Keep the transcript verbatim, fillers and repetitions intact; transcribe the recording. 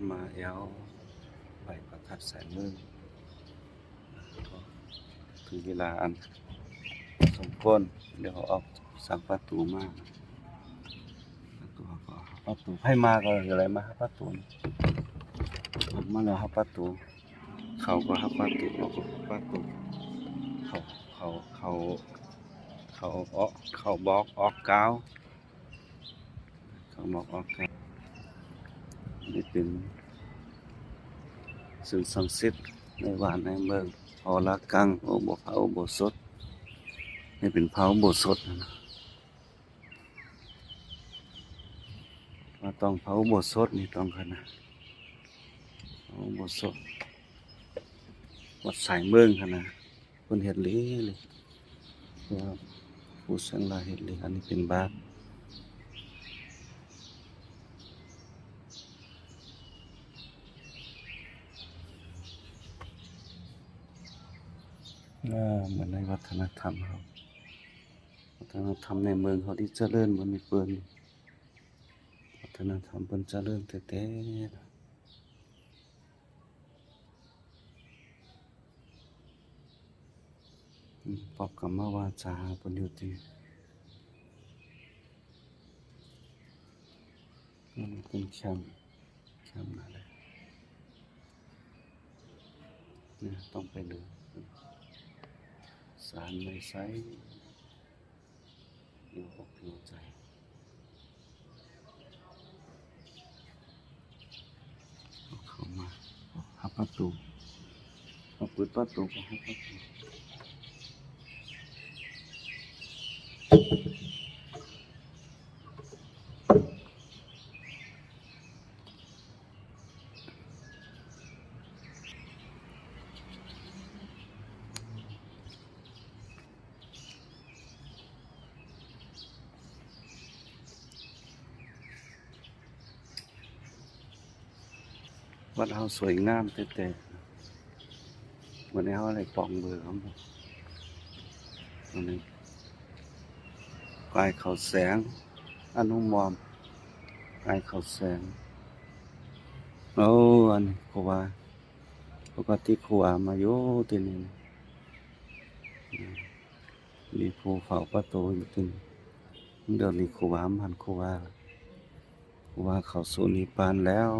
มาแอ่วไปประทัดสายเมือง เถิงเวลาอันสมควร เดี๋ยวออกสังประตู๋มา ประตู๋ก็ ประตู๋ ใผมาก็อย่าไหลมาหาประตู๋ ออกมาแล้วหาประตู๋ เข้าก็หาประตู๋ ออกก็หาประตู๋ เข้า เข้า เข้า เข้าออก เข้าบอกออกกล่าว เข้าบอกออกกล่าว นี่เป๋นสิ่งศักดิ์สิทธิ์ในบ้านในเมือง หอระฆัง โอโบ พระอุโบสถ นี่เป๋นพระอุโบสถนะ มาต้องพระอุโบสถนี่ต้องขนาด พระอุโบสถ วัดสายเมืองขนาด เปิ้นเฮ็ดหลีหลี ว่าผู้เสี้ยงลายเฮ็ดหลี อันนี้เป๋นบาท อ่า เหมือนในวัฒนธรรมเฮา วัฒนธรรมในเมืองเฮาตี้เจริญบ่มีเปิ้น วัฒนธรรมเปิ้นเจริญแต๊ๆ อืม ปอบกรรมวาจาเปิ้นอยู่ตี้ อืม เปิ้นแคมป์ แคมป์นั่นแหละ เนี่ย ต้องไปดู ศาลใบไซ อยู่อกอยู่ใจ๋ เข้ามา หาประตู๋ มาเปิดประตู๋ก็หาประตู๋ วัดเฮาสวยงามแต๊ๆ บ่เหมือนเฮาได้ปองเบอร์เขา อันนี้ กายเขาแสง อนุมอม กายเขาแสง โอ้ อันนี้ครูบา ปกติครูบามาอยู่ตี้นี่นะ มีผู้เฝ้าประตู๋อยู่ตี้นี่ เดี๋ยวนี้ครูบาบ่หัน ครูบา ครูบาเข้าสู่นิพพานแล้ว